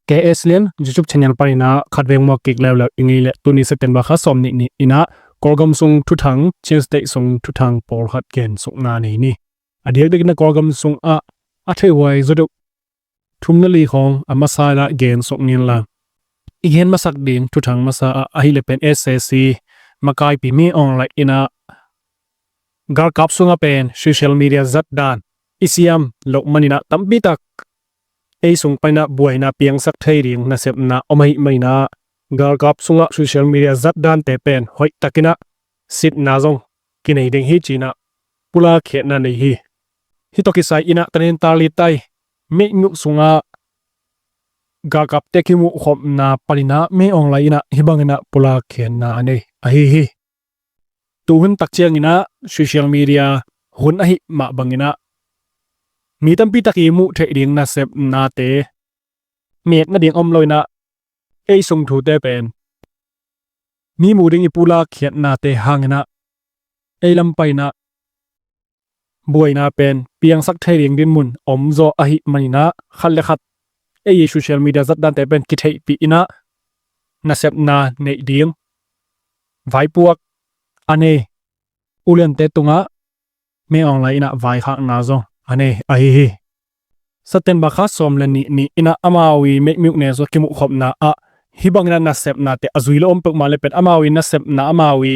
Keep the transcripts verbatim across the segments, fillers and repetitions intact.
K S Lian YouTube channel panin ah khatvei muak kik leuleu i ngei leh, tuni September kha sawm nih ni-in ah Kawlgam sung thuthang, Chin State sung thuthang pawlkhat gensukna nei ni. A diakdiakin ah Kawlgam sungah a theihhuai zawdeuh thum le li khawng a masa in ah gensuk ni inla, i gen masak ding thuthang masa ah ahih leh pen S A C makaipi Min Aung Hlaing in ah galkap sungah pen social media zatdan i siam loh manin ah tampi tak ei sung panin ah buaina piangsak thei ding nasepna om ahih manin ah galkap sungah social media zatdante pen hoihtakin ah sitna zong kinei ding hi ci-in ah pulak khiatna nei hi. Hih tawh kisai in ah Tanin Tali tai Mei Muk sungah galkapte kimuhkhopna panin ah Min Aung Hlaing in ah hih bangin ah pulak khiatna a nei ahi hi. Tuhun tak ciangin ah social media hun ahih mah bangin ah mi tampi tak i muh theih ding nasepnate mek nading om lo in ah ei sung thute pen mi muh ding i pulak khiatnate hangin ah ei lam panin ah buaina pen piangsak thei ding dinmun om zaw ahih manin ah khat le khat ei i social media zatdante pen kitheihpih in ah nasepna neih ding vaipuak a nei uliante tungah Min Aung Hlaing in ah vaikhakna zong a nei ahi hi. September kha sawm le nih ni-in ah amau i Mei Muk ne sungah kimuhkhopna ah hih bangin ah nasepnate a zui lo om peuhmah le pen amau i nasepna, amau i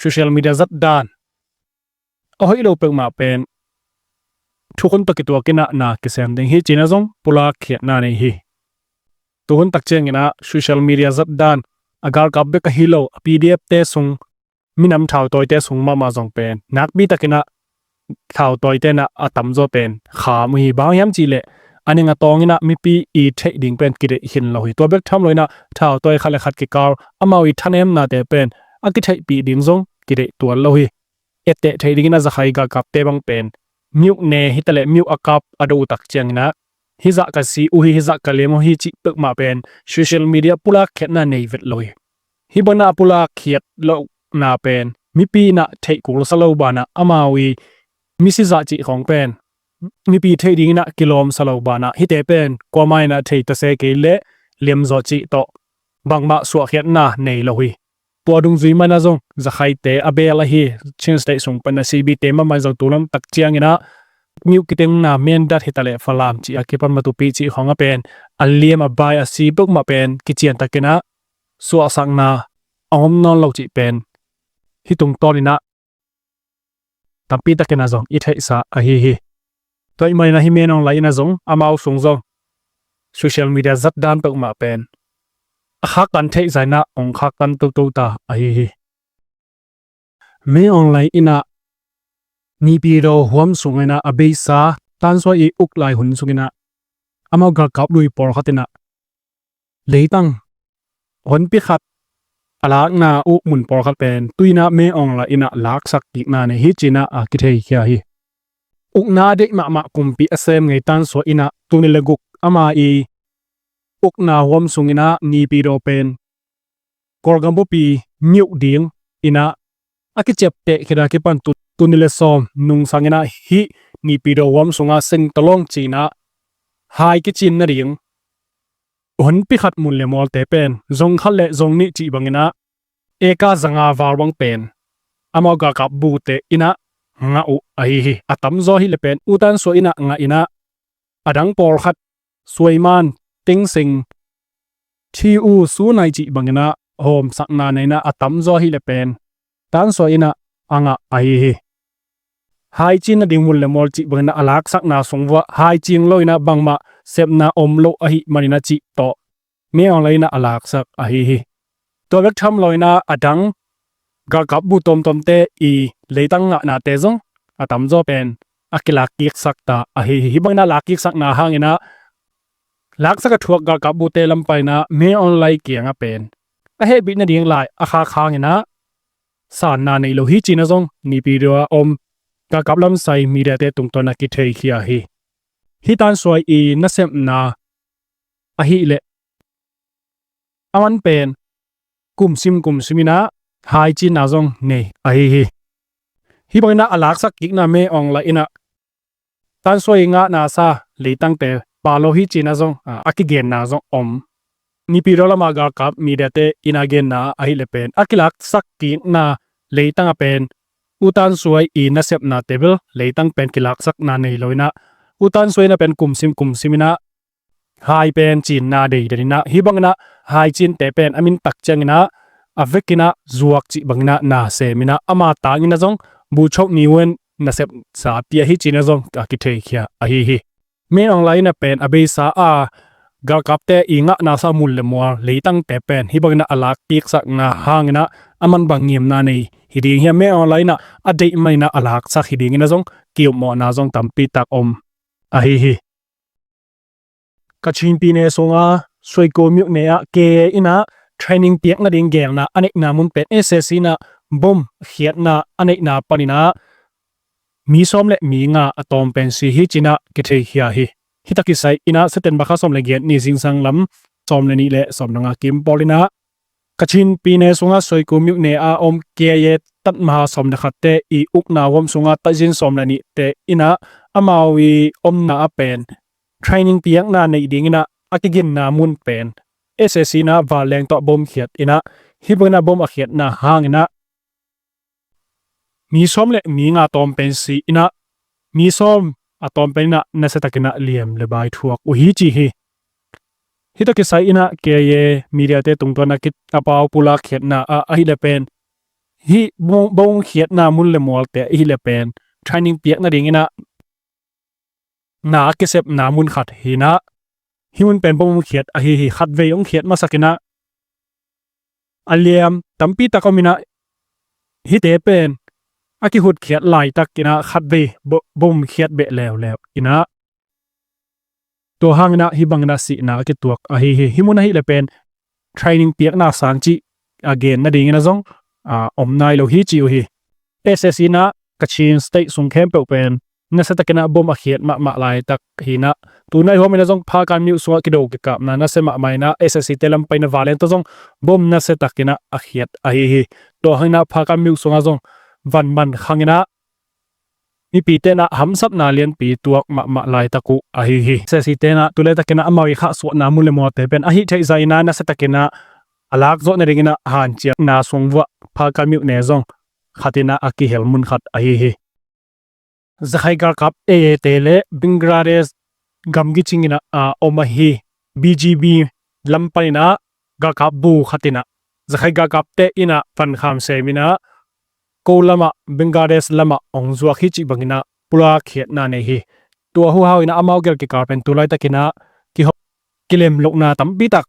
social media zatdan a hoih lo peuhmah pen thukhun tawh kituakin ah na kisem ding hi ci-in ah zong pulak khiatna nei hi. Tuhun tak ciangin ah social media zatdan a galkap bek ahi lo a P D F te sung, minam thautawite sung mahmah zong pen nakpi takin ah thautawite in ah a tamzaw pen kham uh hi. Bang hiam cih leh a ning a tawngin ah mipi i theih ding pen kideih khin lo hi. Tua bek tham lo in ah thautawi khat le khat kikal amau i thanemnate pen a kitheihpih ding zong kideih tuan lo hi. Etteh theih dingin ah Zakhai galkapte bang pen Muk ne hi ta leh Muk a kap a do uh tak ciangin ah hih zah ka si uh hi, hih zah ka liam uh hi cih peuhmah pen social media pulak khiatna nei vet lo hi. Hih bangin ah a pulak khiat lohna pen mipi in ah theih kul sa lo banah amau i misi zah cih khawng pen mipi theih dingin ah kilawm sa lo banah hihte pen kuamah in ah thei ta se kei leh liamzaw cih tawh bangmah suahkhiatna nei lo hi. Tua dungzui mah in ah zong Zakhaite a bel ahi Chin State sung panin ah C B te mahmah in zong tu lam tak ciangin ah Muk kitengna Mindat hi ta leh Falam cih a kipan Matupi cih khawng ah pen a liam a bai a si peuhmah pen kiciantakin ah suahsakna a om nawn lo cih pen hih tungtawnin ah tampi takin ah zong i theihsa ahi hi. Tua ahih manin ah hih Min Aung Hlaing in ah zong amau sung zong social media zatdan peuhmah pen a khaktan theih zah in ah hong khaktan toto ta ahi hi. Min Aung Hlaing in ah Naypyidaw huam sungin ah a beisa tansuai i uk lai hun sungin ah amau galkap lui pawlkhat in ah leitang honpi khat a lakna uh mun pawlkhat pen tu-in ah Min Aung Hlaing in ah laksak kikna nei hi ci-in ah a kitheikhia hi. Ukna a deih mahmah kumpi a sem ngei tansuai in ah tul nih le guk ama i ukna huam sungin ah Naypyidaw pen Kawlgam bupi Muk dingin ah a kiciapteh khit a kipan tu, tul nih le sawm nungsang in ah hih Naypyidaw huam sungah seng tawlawng ci-in ah hai kicin nading honpi khat mun le mualte pen zong khat le zong nih cih bangin ah eka zanga val bang pen amau galkap bute in ah ngah uh ahi hi. A tamzaw hi leh pen u tansuai in ah ngah in ah a dang pawlkhat Suaiman, Tengseng, Thiu, Sunai cih bangin ah hawmsakna nei in ah a tamzaw hi leh pen tansuai in ah a ngah ahi hi. Haicin nading mun le mual cih bangin ah a laksakna sung vuah haicing lo in ah bangmah sepna om lo ahih manin ah cih tawh Min Aung Hlaing in ah a laksak ahi hi. Tua bek tham lo in ah a dang galkap bu tuamtuamte i leitang ngahnate zong a tamzaw pen a kilakkiksak ta ahi hi. Hih bangin ah lakkiksakna hangin ah laksak a thuak galkap bute lam panin ah Min Aung Hlaing kiangah pen a hehpih nading lai a khak hangin ah sanna nei lo hi ci-in ah zong Naypyidaw a om galkap lamsai mediate tungtawn a kitheikhia hi. Hih tansuai i nasepna ahih leh a man pen kumsim kumsim in ah haicinna zong nei ahi hi. Hih bangin ah a laksak kikna Min Aung Hlaing in ah tansuai i ngahna sa leitangte pha lo hi cina zong a kigenna zong om. Naypyidaw lama galkap mediate in a genna ahih leh pen a kilaksak kikna leitang a pen U Than Shwe i nasepnate bel leitang pen kilaksakna nei lo in a, U Than Shwe in a pen kumsim kumsim in a hai pen cinna dei den in a, hih bang in a hai cinte pen a min tak ciang in a a vek in a zuak cih bang in a na sem in a, ama tang in a zong Bogyoke Naew in nasepsa pia hi cina zong a kitheikhia ahi hi. Min Aung Hlaing in a pen a beisa a galkapte i ngahna sa mun le mual leitangte pen hih bang in a a lak kiksakna hang in a a man bang ngimna nei hi ding hi a, Min Aung Hlaing in a a deih man in a a laksak hi ding in a zong ki-upmawhna zong tampi tak om ahi hi. Kachin pyine sunga Soiko myone ah K A in a training piak nading gelna a neihna mun pen S A C in a bom khiatna a neihna panin a mi sawm le mi nga a tawm pen si hi cina kitheikhia hi. Hih tak kisai in a September kha sawm le giat ni zingsang lam sawm le nih le sawm le nga kim pawl in a Kachin pyine sunga Soiko myone a om K I A Tat Maha sawm le khatte i ukna huam sunga Tazin sawm le nihte in a amau i omna a pen training piakna neih ding in a a kiginna mun pen S A C in a vanleng tawh bom khiat in a, hih bang in a bom a khiatna hang in a mi sawm le mi nga tawm pen si in a, mi sawm a tawm pen in a nasiatakin a liam le bai thuak uh hi ci hi. Hih tak kisai in a K I A mediate tungtawn a kit a pau pulak khiatna ah ahih leh pen hih bom, bom khiatna mun le mualte ahih leh pen training piak nading in a na a kisepna mun khat hi in a, hih mun pen bom hong khiat ahi hi. Khatvei hong khiat masak in a a liam tampi tak om in a, hihte pen a kihut khiat laitak in a khatvei bo-, bom khiat beh leuleu in a, tua hang in a hih bang in a sihna a kituak ahi hi. Hih mun ahih leh pen training piakna sang cih a gen nading in a zong a om nai lo hi ci uh hi. S A C in a Kachin State sung khempeuh pen nasiatakin a bom a khiat mahmah laitak hi in a, tunai huam in a zong Phakam Myo sungah kido kikapna nasia mahmah in a S A C te lam pan in a vanleng tawh zong bom nasiatakin a a khiat ahi hi. Tua hang in a Phakam Myo sungah zong van man khang in a mipite in a hamsatna lianpi tuak mahmah laitak uh ahi hi. S A C te in a tu laitakin a amau i khahsuahna mun le mualte pen a hih theih zah in a nasiatakin a a lak zawh nading in a hanciamna sung vuah Phakam Myo ne zong khat in a a kihel mun khat ahi hi. Zakhai galkap A A te le Bangladesh gamgi cing in a, a om ahi B G B lam pan in a galkap bu khat in a Zakhai galkapte in a vankham sem in a ko lamah Bangladesh lamah hong zuak hi cih bang in a pulak khiatna nei hi. Tua huhau in a amau gel kikal pen tu laitakin a kiho-, kilem lohna tampi tak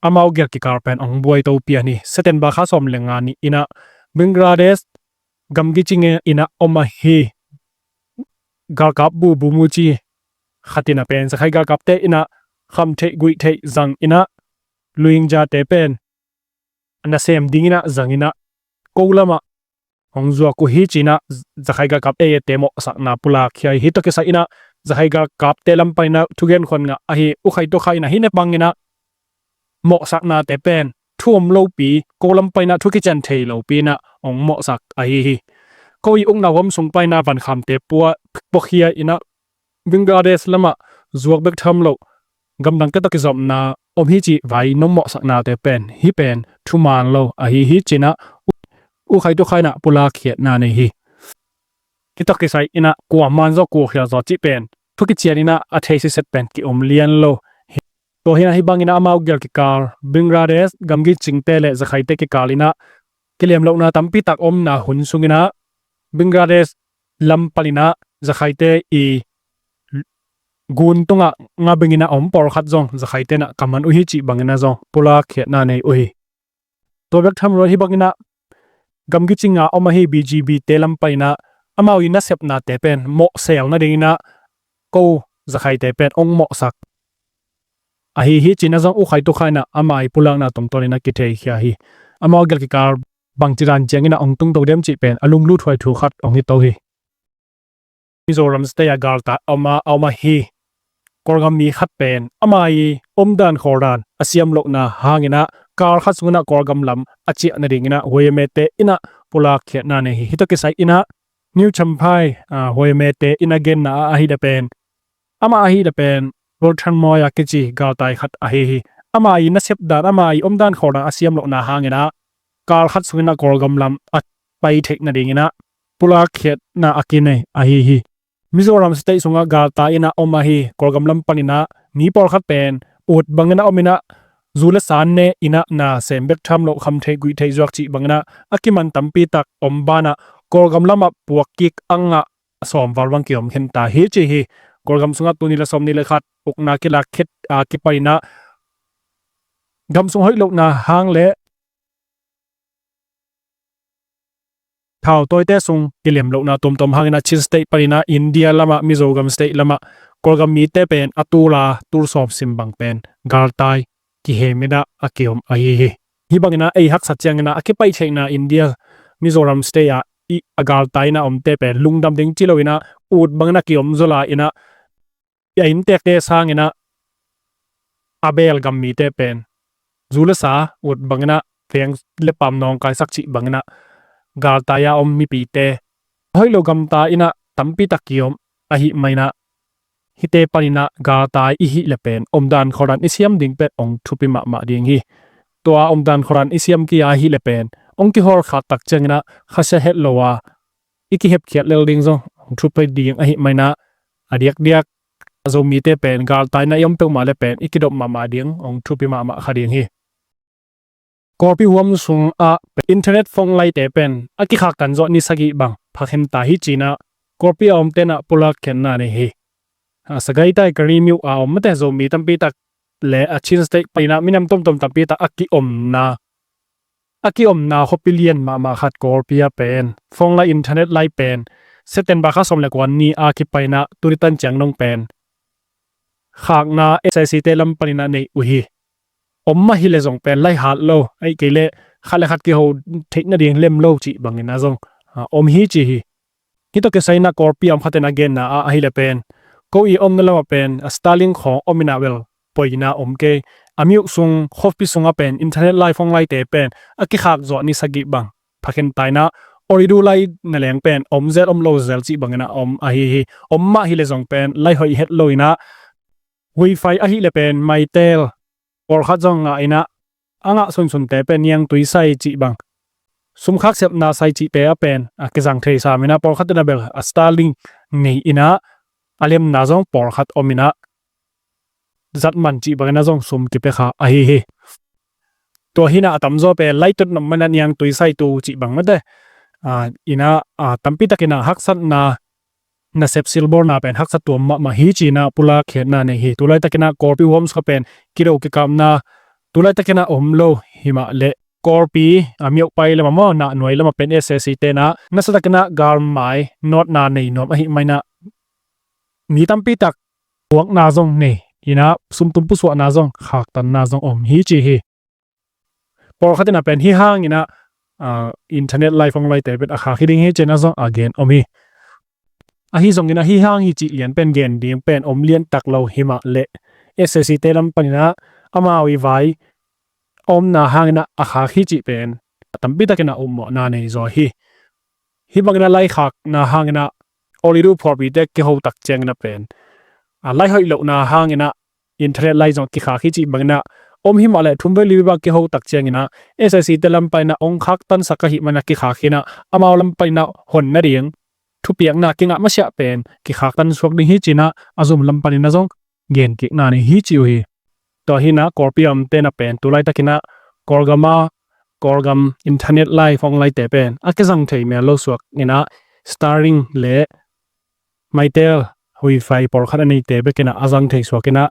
amau gel kikal pen hong buai to pian hi. September kha sawm le nga ni in a Bangladesh gamgi cing in a om ahi galkap bu bu mu ci khat in a pen Zakhai galkapte in a khamtheih guihtheih zang in a Rohingyate pen a nasem ding in a zang in a ko lamah hong zuak uh hi ci in a Zakhai galkap A A te mawhsakna pulak khia hi. Hih tawh kisai in a Zakhai galkapte lam pan in a thugen khuan ngah ahi U Khai Tu Khai in a hih ne bang in a mawhsaknate pen thu om lopi, ko lam pan in a thu kician thei lopi in a hong mawhsak ahi hi. Ko i ukna huam sung pan in a vankhamte pua, puakhia in a Bangladesh lamah zuak bek tham lo gamdangte tawh kizopna om hi cih vai nong mawhsaknate pen hih pen thuman lo ahi hi ci in a U Khai Tu Khai in a pulak khiatna nei hi. Hih tawh kisai in a kuaman zaw kuakhial zaw cih pen thu kician in a a thei siset pen ki-om lian lo hi. Tua hi in a hih bang in a amau gel kikal Bangladesh gamgi cingte le Zakhaite kikal in a kilem lohna tampi tak omna hun sung in a Bangladesh lam pan in a Zakhaite i gun tungah nga beng in a om pawlkhat zong Zakhaite in a ka man uh hi cih bang in a zong pulak khiatna nei uh hi. Tua bek tham lo in hih bang in a gamgi cing a om ahi B G B te lam pan in a amau i nasepnate pen mawhsel nading in a ko Zakhaite pen hong mawhsak ahi hi ci in a zong U Khai Tu Khai in a ama i pulakna tungtawn in a kithei khia hi. Amau gel kikal bangci dan ciang in a hong tung to diam cih pen a lunglut huai thu khat hong hi to hi. Mizoram state a galkap a om a, a om ahi Kawlgam mi khat pen ama i omdan khawldan a siam lohna hang in a kal khat sung in a Kawlgam lam a ciah nading in a huaimete in a pulak khiatna nei hi. Hih tawh kisai in a New Champhai, a, huaimete in a genna ah ahih leh pen, amah ahih leh pen Golden Moya kici galtai khat ahi hi. Ama i nasep dan, ama i omdan khawldan a siam lohna hangin ah kal khat sungin ah Kawlgam lam a pai theih nadingin ah pulak khiatna a kinei ahi hi. Mizoram State sungah galtai in ah om ahi. Kawlgam lam panin ah mi pawlkhat pen ut bangin ah om in ah, zu le san ne in ah na sem bek tham loh, kham theih guih theih zuak cih bangin ah a kiman tampi tak om banah Kawlgam lamah puak kik a ngah sawm val bang kiom khin ta hi ci hi. Kawlgam sungah tul nih le sawm nih le khat ukna kilak khit a kipan in ah gam sung hoih lohna hang le thau tawite sung kilem lohna tuamtuam hangin ah Chin State panin ah India lamah, Mizogam State lamah Kawlgam mite pen a tul a tul sawm sim bang pen galtai kihem in ah a kiom ahi hi. Hih bangin ah ei haksat ciangin ah a kipai theihna India Mizoram State ah i a galtai in ah omte pen lungdam ding ci lo in ah ut bangin a kiom zaw lai in ah, i a inntekte sangin ah a beel gam mite pen zu le sa ut bangin ah veng le pam nawngkaisak cih bangin ah galtai a om mipite hoih lo gamta in ah tampi tak kiom ahi mai in ah, hihte panin ah galtai i hih le pen omdan khawldan i siam ding pen hong thupi mahmah ding hi. Tua omdan khawldan i siam kei a hih le pen hong kihawlkhak tak ciangin ah khasia het lo a i kihepkhiat lel ding zong hong thupi ding ahi mai in ah, a diakdiak a Zomite pen galtai in ah i om peuhmah le pen i kidop mahmah ding hong thupi mahmah kha ding hi. Kawlpi huam sungah internet phone line-te pen a kikhaktan zawh ni sagih bang pha khin ta hi ci in ah Kawlpi a omte in ah pulak khiatna nei hi. A Sagaing, Taikari, Myukha a om mite Zomi tampi tak le a Chin State panin ah minam tomtom tampi tak a kiomna, a kiomna khuapi lian mahmah khat Kawlpi ah pen phone line, internet line pen September kha sawm le kua ni a kipan in ah tu ni tan ciang dong pen khakna S A C te lam panin ah nei uh hi. Om mah hi le zong pen lai hat lo, ahih kei leh khat le khat kiho theih nading lem lo cih bangin ah zong a om hi ci hi. Hih tawh kisai in ah Kawlpi a om khat in a genna ah ahi le pen ko i omna lamah pen a Starlink khawng om in ah bel poina om kei. A Myukha sung khuapi sungah pen internet line, phone line-te pen a kikhak zawh ni sagih bang pha khin ta in ah Ooredoo line na leng pen om zel om lo zel cih bangin ah om ahi hi. Om mah hi le zong pen lai hoih het lo in ah Wi-Fi ahih le pen Mytel pawlkhat zong ngah in ah a ngah sunsunte pen niangtui sai cih bang, sumkhak sepna sai cihte ah pen a kizang thei sam in ah pawlkhat in ah bel a Starlink nei in ah a lemna zong pawlkhat om in ah zat man cih bangin ah zong sum kipia kha ahi hi. Tua hi in ah a tamzaw pen line tot nop man ah niangtui sai tu cih bang mate, a, in ah, a, tampi tak in ah haksatna nasep silbawlna pen haksa tuam mahmah hi ci in ah pulak khiatna nei hi. Tulaitak in ah Kawlpi huam sungah pen kido kikapna tulaitak in ah om lo hi mah leh Kawlpi a Myokpai lamah maw, Nahnuai lamah pen S A C te in ah nasa tak in ah galmai nawtna nei nuam ahi mai in ah mi tampi tak puakna zong nei in ah sumtum pusuahna zong khaktanna zong om hi ci hi. Pawlkhat in ah pen hih hangin ah, ah, internet line, phone line-te pen a khak hi ding hi ci in ah zong a gen om hi. Ahi zongin ah hih hang hi cih lian pen gen ding pen om lian tak lo hi mah leh S A C te lam panin ah amau i vai a omna hangin ah a khak hi cih pen a tampi tak in ah upmawhna nei zaw hi. Hih bangin ah line khakna hangin ah Ooredoo phualpite kiho tak ciangin ah pen a line hoih lohna hangin ah internet line zong kikhak hi cih bangin ah om hi mah leh thum vei li vei bang kiho tak ciangin ah S A C te lam panin ah hong khaktansak ahih manin ah kikhak hi in ah amau lam panin ah hon nading thupiakna kingah masiah pen kikhaktan suak ding hi ci in ah a zum lam panin ah zong gen kikna nei hi ci uh hi. Tua hi in ah Kawlpi a omte in ah pen tulaitak in ah Kawlgam a, Kawlgam internet line, phone line-te pen a kizang thei mel lo suak in ah Starlink le Mytel Wi-Fi pawlkhat a neite bek in ah a zang thei suak in ah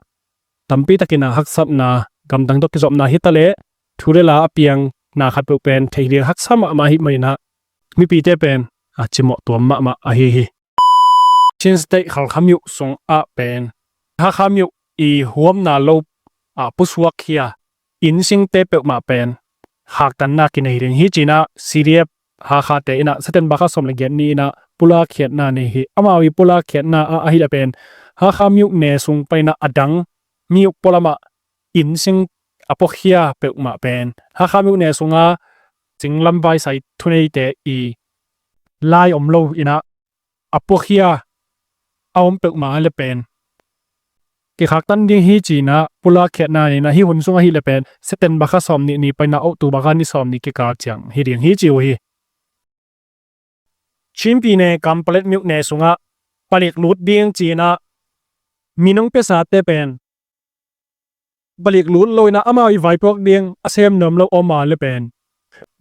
tampi tak in ah haksatna, gamdang tawh kizopna hi ta leh thu le la a piang na khat peuh pen theih ding haksa mahmah ahi mai in ah mipite pen a cimawh tuam mahmah ahi hi. Chin State Hakha Myukha sungah pen Hakha Myukha i huamna lo a pusuak khia innsingte peuhmah pen khaktanna kinei ding hi ci in ah C D F Hakha te in ah September kha sawm le giat ni in ah pulak khiatna nei hi. Amau i pulak khiatna ah ahi leh pen Hakha Myukha ne sung panin ah a dang Myukha pualam ah innsing a puakhia peuhmah pen Hakha Myukha ne sungah Cinglam vaisai thuneite i line om lo in ah a puakhia a om peuhmah le pen kikhaktan ding hi ci-in ah pulak khiatna nei-in ah, hih hun sung ahih leh pen September kha sawmnih ni panin ah October kha ni sawmnih kikal ciang hi ding hi ci uh hi. Chin pyine Kanpetlet myone sungah palik lut ding ci-in ah min hong piasate pen palik lut lo-in ah amau ii vaipuak ding a sem nuam lo om a leh pen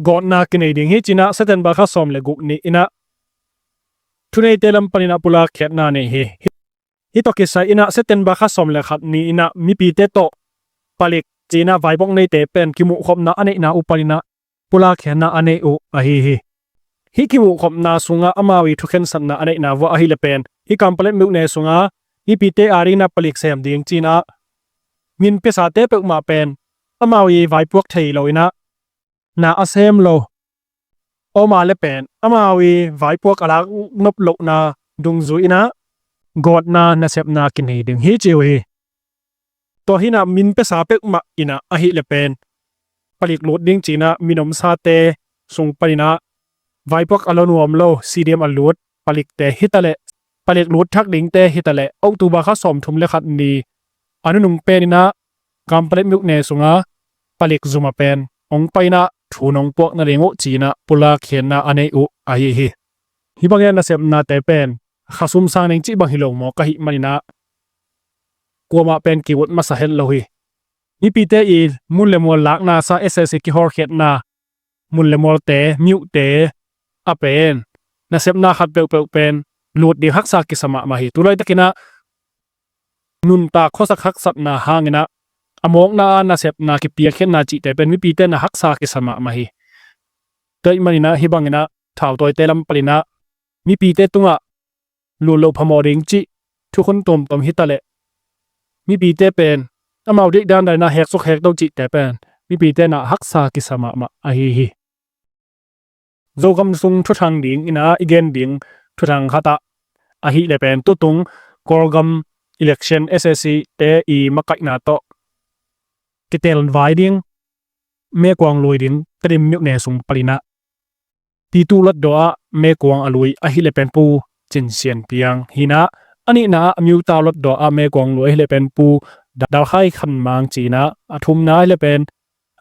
gawtna kinei ding hi ci-in ah September kha sawm le guk ni-in ah thuneite lam panin ah pulak khiatna nei hi. Hih tawh kisai-in ah September kha sawm le khat ni-in ah mipite tawh palik ci-in ah vaipuak neite pen kimuhkhopna a neihna uh panin ah pulak khiatna a nei uh ahi hi. Hih kimuhkhopna sungah amau ii thukhensatna a neihna uh ahih leh pen hih Kanpetlet myone sungah mipite adingin ah palik sem ding ci-in ah min piasate peuhmah pen amau ii vaipuak thei lo-in ah na a sem lo om a leh pen amau ii vaipuak a lak nop lohna dungzui-in ah gawtna nasepna kinei ding hi ci uh hi. Tua hi-in ah min piasa peuhmah in ah ahih leh pen palik lut ding ci-in ah min omsate sung panin ah vaipuak a la nuam lo C D M a lut palikte hi ta leh, palik lut thak dingte hi ta leh October kha sawmthum le khat ni a nunung penin ah Kanpetlet myone sungah palik zum a pen hong pai-in ah thu nong puak nading uh ci-in ah pulak khiatna a nei uh ahi hi. Hih bangin ah nasepnate pen khasum sang ding cih bang hi lo mawk ahih manin ah kuamah pen ki-ut masa het lo hi. Mipite ii mun le mual lakna sa S S C kihawlkhiatna mun le mualte, myone a pen nasepna khat peuhpeuh pen lut ding haksa kisa mahmah hi. Tulaitakin ah nuntak khuasak haksatna hangin ah a mawkna ah nasepna kipiakkhiatna cihte pen mipite in ah haksa kisa mahmah hi. Tua ahih manin ah hih bangin ah thautawite lam panin ah mipite tungah lut loh phamawh ding cih thukhun tuamtuam hi ta leh mipite pen amau deih dandan in ah hek suk hek to cihte pen mipite in ah haksa kisa mahmah ahi hi. Zogam sung thuthang dingin ah i gen ding thuthang khat ah ahih leh pen tutung Kawlgam election S S C te ii makaihna tawh kitelvai ding mekuang lui ding Tedim myone sung panin ah Titu Hlutdaw ah mekuang a lui ahih leh pen Pu Cin Sian Piang hi-in ah, a nihna ah Myaung Tau Hlutdaw ah mekuang lui ahih leh pen Pu Dal Khai Khan Mang ci-in ah, a thumna ahih leh pen,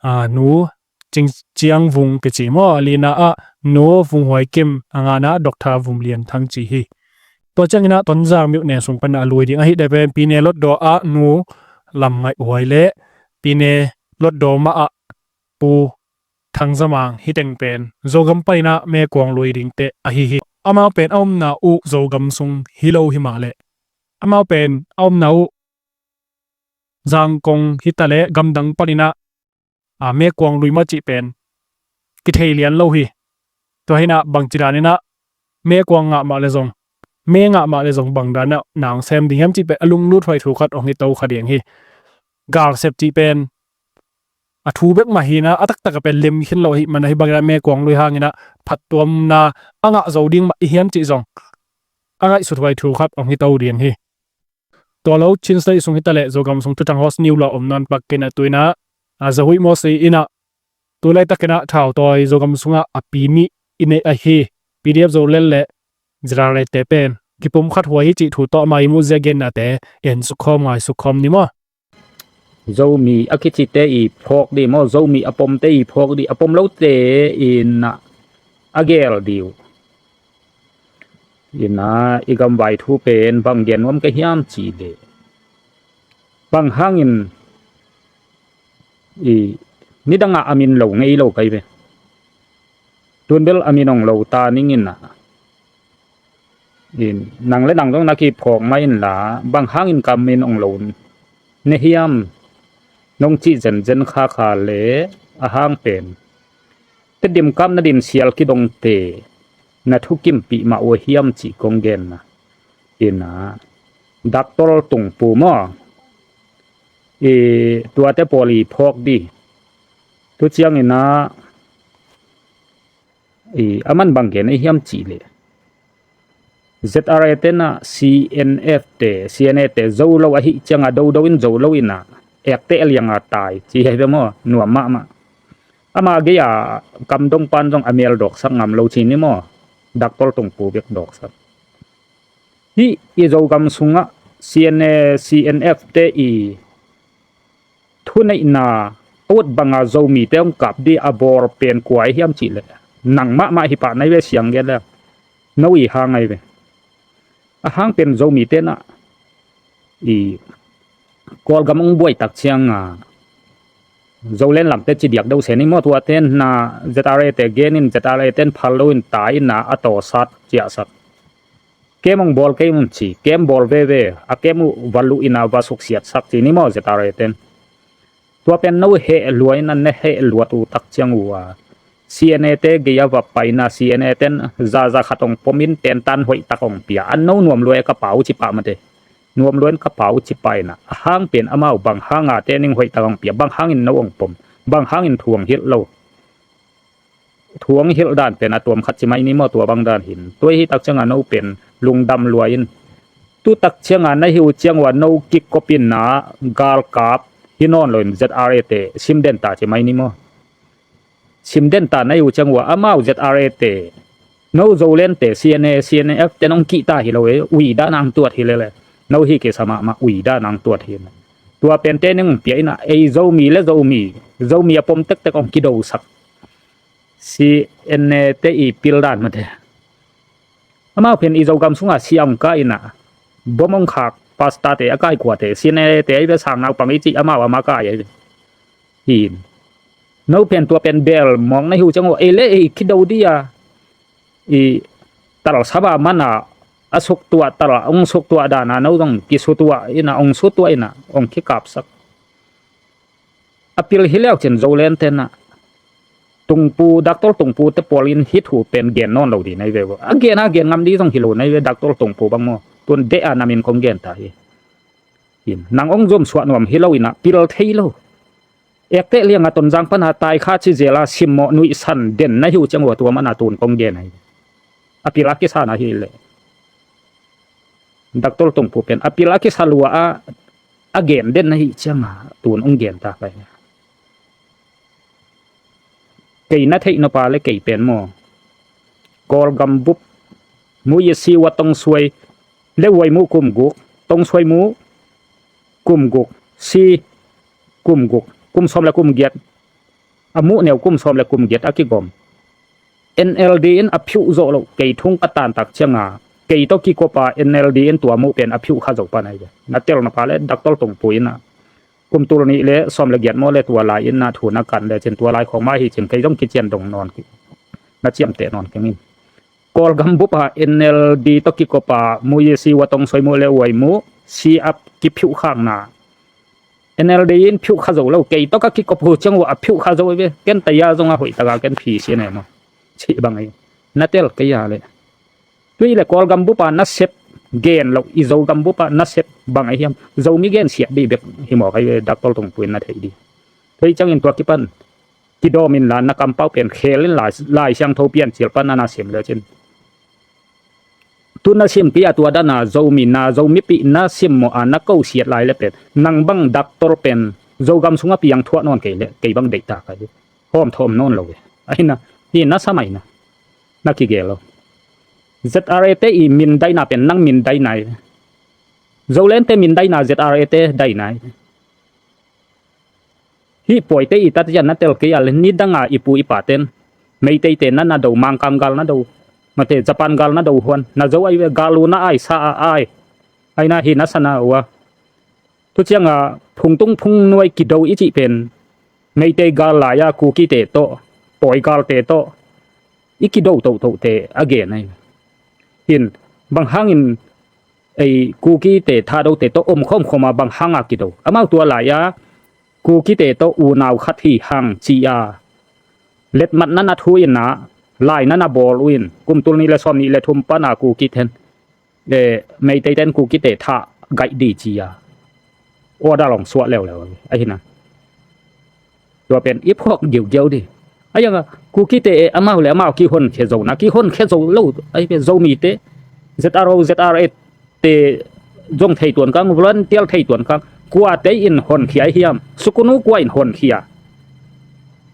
aa, Nu Cing Ciang Vung kici maw, a lina ah Nu Vung Huai Kim, a ngana Doctor Vum Lian Thang ci hi. Tua ciangin ah Tonzang myone sung panin ah a lui ding ahih leh pen Pyine Hlutdaw ah Nu Lam Ngaih Huai le Pyine Hlutdaw mah ah Pu Thang Za Mang, hih teng pen Zogam panin ah mekuang lui dingte ahi hi. Amau pen a omna uh Zogam sung hi lo hi mah leh, amau pen a omna uh Zangkong hi ta leh gamdang panin ah, aa, mekuang lui mah cih pen kithei lian lo hi. Tua hi-in ah bangci danin ah mekuang ngah mah leh zong, me ngah mah leh zong bang danin ah na hong sem ding hiam cih pen a lunglut huai thu khat hong hi to kha ding hi. Galsep cih pen a thu bek mah hi-in ah, a taktak a pen lem khin lo ahih manin ah, hih bangin ah mekuang lui hangin ah phattuamna a ngah zo ding mah i hiam cih zong a ngaihsut huai thu khat hong hi to ding hi. Tua lo Chin State sung hi ta leh Zogam sung thuthang host ni uh la om nawn pak kei-in ah tu-in ah, a, Za Huih Mawsi in ah tu laitakin ah thautawi Zogam sungah a pi nih i neih ahi P D F Zoland le Z R A te pen kipumkhat huai hi cih thu tawh ama ii muhzia gennate en sukkhawm ngai sukkhawm ni maw. Zomi a kicite ii phawk ding maw, Zomi a pomte ii phawk ding, a pom lote in ah a gel ding uh. In ah i gamvai thu pen bang gen nuam ka hiam cih leh, bang hangin i nidangah a min lo ngei lo ka hi ve. Tun bel a min hong lo ta ning in ah, in, nang le nang zong na kiphawk mah inla, bang hangin ka min hong lo ne hiam nong cih zenzen khakha leh, a hang pen Tedim kap na din sial kidongte na thukimpih mah uh hiam cih kong genna. In ah, Doctor Tung Pu maw, i, tuate pawl ii phawk ding. Tu ciangin ah, i, aman bang gen ahi hiam cih leh, Z R A te in ah C N F te, C N A te zo lo ahih ciangah dodo in zo lo in ah, ekte a liangah tai ci hi ve maw, nuam mahmah. Ama gei-a kamdong pan zong a mel dawksak ngam lo ci ni maw, Doctor Tung Pu bek dawksak. Hih i Zogam sungah CNA, CNF te i thuneihna a ut banga Zomite hong kap ding a bawl pen kua ahi hiam cih leh nang mahmah hi pah na hi ve, siang gen leng no i hang ahi ve. A hang pen Zomite na i Kawlgam hong buai tak cianga Zoland lamte ci diak deuh se ni maw, tua ten na ZRA te gen in, ZRA ten phal lo in tai in na a tawsat ciahsak. Kem hong bawl kei un ci, kem bawl veve, a kem uh va luh in a va suksiatsak ci ni maw ZRA ten. Tua pen no heh lua in a ne heh luat uh tak ciang uh a CNA te gei a va pai in a CNA ten zaza khat hong pom in tentan hoih tak hong pia. An no nuam lua e ka pau ci pah mate. Nuam lua in ka pau ci pah in a, a hang pen amau bang hanga te ning hoih tak hong pia, bang hangin no hong pom, bang hangin thu hong hilh lo. Thu hong hilh dan pen a tuam khat ci mai ni maw, tua bang dan hin. Tua hi tak cianga no pen lungdam lua in. Tu tak cianga na hi uh ciang uh a no kikop in na galkap hi nawn lo in ZRA te sim den ta ci mai ni maw. Sim den ta na hi uh ciang uh a amau ZRA te no Zoland te CNA, CNF te nong kih ta hi lo e, ui dan ang tuat hi lele. No hi kisa mahmah, ui dan ang tuat hi. Tua pen te ning pia in a ei Zomi le Zomi, Zomi a pom tektek hong kidosak. CNA te i pil dan mate. Amau pen i Zogam sunga sia hong kai in a bom hong khak pasta te a kai kua te, CNA te ahi ve, sang naupang i cih amau ama kai ahi ve. Hin. No pen tua pen bel mawng na hi uh ciang uh ei le ei kido ding a i tal saba man a a suktuah tal a hong suktuah dan a no zong kisutuah in a hong sutuah in a hong kikapsak. A pil hi leu cin Zoland ten a Tungpu, Doctor Tungpu te pawl in hih thu pen gen nawn lo ding na hi ve. A gen a gen ngam ding zong hi lo na hi ve, Doctor Tungpu bang maw. Tun deh a na min kong gen ta hi. Hin, nang hong zom suah nuam hi lo in a pil thei lo. Ekte liang a Tonzang pan a tai kha ci zel a simmawh nuihsan den na hi uh ciang uh a tua man a tun kong gen a hi. A pil a kisa na hi leh Doctor Tungpu pen a pil a kisa lua a a gen den na hi ciang a tun hong gen ta ka hi. Kei na theih nop a le kei pen maw, Kawlgam bup, Mu Ye Si Wa Tong Suai le Wai Mu kum guk, Tong Suai Mu kum guk, Si kum guk, kum sawm le kum giat, a Mu neu kum sawm le kum giat a kigawm. NLD in a phiuh zawh loh kei thung ka tan tak ciang a kei tawh kikop a NLD in tua Mu pen a phiuh kha zo pan ahi ve. Na tel nop a le Doctor Tungpu in a kum tul nih le sawm le giat maw le tua lai in na thu na kan le cin tua lai khawng mah hi cin kei zong kician dong nawn kik, na ciamteh nawn keng in. Kawlgam bup a NLD tawh kikop a Mu Ye Si Wa Tong Suai Mu le Wai Mu Si a kiphiuh khakna NLD in phiuh kha zo lo, kei tawh ka kikop uh ciang uh a phiuh kha zo ve. Ken taya zong a hoih tak a ken phi si ne maw, cih bang ahi. Na tel kei a le Tui le Kawlgam bup a nasep gen loh i Zogam bup a nasep bang ahi hiam? Zomi gen siat dih bek hi mawk ahi ve, Doctor Tungpu in na theih dih. Thei ciangin tua kipan kidawm inla na kampau pen khel in Lai, Lai Siangtho Piancil pan a na sim le cin. Tu na simpi a tua dan a Zomi na Zomipih na simmawh a na ko siat lai le pen nang bang doctor pen Zogam sungah piang thuah nawn kei le kei bang deih ta ka hi. Hawm thawm nawn lo ve. Ahi na, hi na sa mai na. Na kigel lo. ZRA te i min daina pen nang min daina hi. Zoland te min daina ZRA te daina hi. Hih pawi te i tat hian na tel kei a le ni danga i pu i pa ten Meitei te na na do, Mangkang gal na do, mate Japan gal na do huan na zo ahi ve, gal lu na ai sa a ai. Ahi na hi na sa na ua. Tu cianga phungtung phungnuai kido i cih pen Meitei gal lai-a Kukite tawh, Pawi galte tawh i kido tohtohte a gen ahi. Hin bang hangin ei Kukite Thadote tawh om khawmkhawma bang hanga kido? Amau tua lai-a Kukite tawh unau khat hi hang ci-a letmatna na thu inah lai na na bawl uh in kum tul nih le sawm nih le thum pana Kukiten eh, Meiteiten Kukite thah gaih di ci-a order hong suah leuleu ahi na. Tua pen i phawk giugiau di. Ahi a Kukite eh amau le amau kihonkhia zo na, kihonkhia zo lo ahi ve. Zomite ZRO ZRA te zong thei tuan kang, volunteer thei tuan kang, kuate in honkhia hiam? Sukunu kua in honkhia?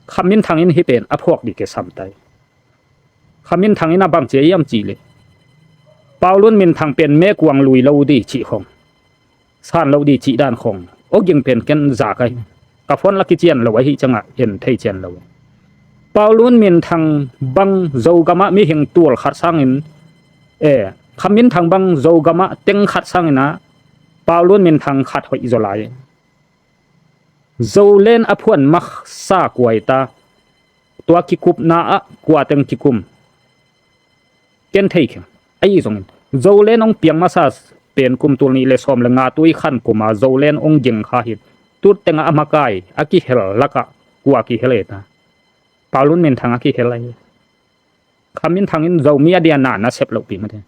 Kha Minthang in hih pen a phawk di ke samtai. Kha Minthang in a bang cia hiam cih leh Paulun Minthang pen mekuang lui lo di cih khong. san lo dih cih dan khong aw ging pen ken za ka hi. Ka phone la kician lo ahi ciangah en thei cian lo. Paulun Minthang bang Zogamah mihing tul khat sangin, eh, Kham Minthang bang Zogamah teng khat sangin ah Paulun Minthang khat hoih zaw lai. Zolen a phuan masa kuai ta, tua kikupna ah kua teng kikum ken thei keng. Ahi zongin Zolen hong piang masa pen kum tul nih le sawm le nga tui khan kuma Zolen hong ging kha hi. Tu tengah a makai a kihel lakah kua kihel e ta? Paulun Minthang a kihel ahi. Kham Minthang in Zomi a dia na na sep lohpi mate.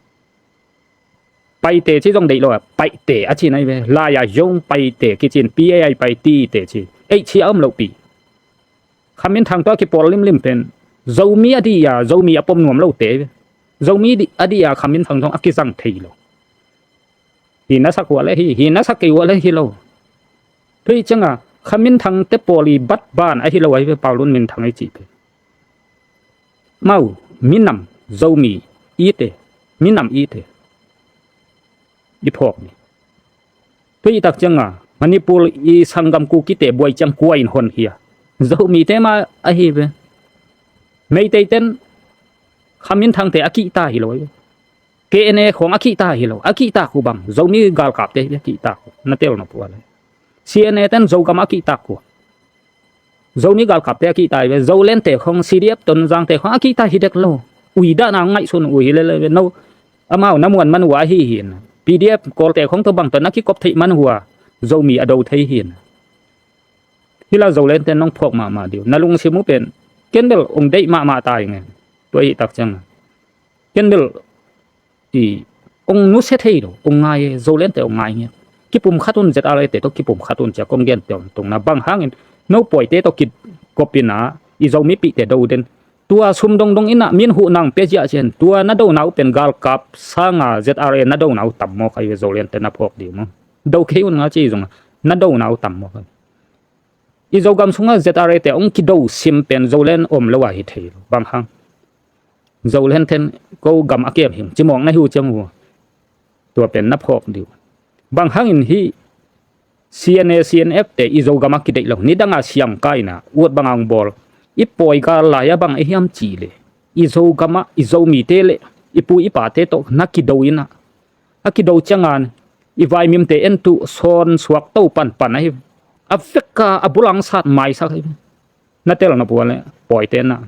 Paite ci zong deih lo a, Paite a ci nai ve. Lai-a zong Paite kicin, P A I Paite ci. Ei ci a om lohpi. Kham Minthang tua kipawl limlim pen Zomi a dia, Zomi a pom nuam lote ve. Zomi a dia Kham Minthang zong a kizang thei lo. Hi na sak ua le hi, hi na sak kei ua le hi lo. Tui cianga Kham Minthang te pawl i bat ban ahi lo ahi ve, Paulun Minthang i cih pen. Mau, minam, Zomi, ite, minam ite. I phawk ni. Tui tak cianga Manipur i sanggam Kukite buai ciang kua in hon hia? Zomite ma ahi ve. Meitei ten Kham Minthang te a kihta hi lo. K N A khong a kihta hi lo. A kihta khu bang Zomi galkapte hi a kihta khu. Na tel na pua le. C N A ten Zogam a kihta khu. Zomi galkapte a kihta hi ve. Zolente khong, C D F Tonzangte khong a kihta hi dek lo. Ui dahna ngaihsun uh hi lele ve. No, amau na muan man uh ahi hi na. P D F Kawlte khong to bang to na kikop theih man uh a Zomi a do thei hi na. Hi la Zolente nong phawk mahmah diu. Na lungsim uh pen ken bel ong deih mahmah ta ing e. Tua hi tak ciang ken bel i ong nusia thei lo, ong ngai e, Zolente ong ngai nge. Kipum khat un, Z R A te to kipum khat un cia kong gen tiang tungna bang hangin no pawite to kikopina i Zomipihte do den. Tua sum dongdong ina min huh nang pia ziah cian, tua na do nau pen galkap sanga Z R A na do nau tam maw kai ve, Zolente na phawk ding maw? Do kei un nga ci zonga na do nau tam maw kai? I Zogam sunga Z R A te ong kido sim pen Zolen om lo a hi thei lo. Bang hang Zolen ten ko gam a kem hing cimawng na hi uh ciang uh. Tua pen na phawk diu. Bang hangin hi C N A, C N F te i Zogam a kideih lo. Nidanga siang kaina ut bang ang bawl. I pawigal lai a bang i hiam ci le i Zogam a i Zomite le i pu i pate to na kido ina a kido ciangan i vaimimte en tuh sawn suak to panpan ahi. A veka a bulang sat maisak ahi. Na tel na pua le pawite na.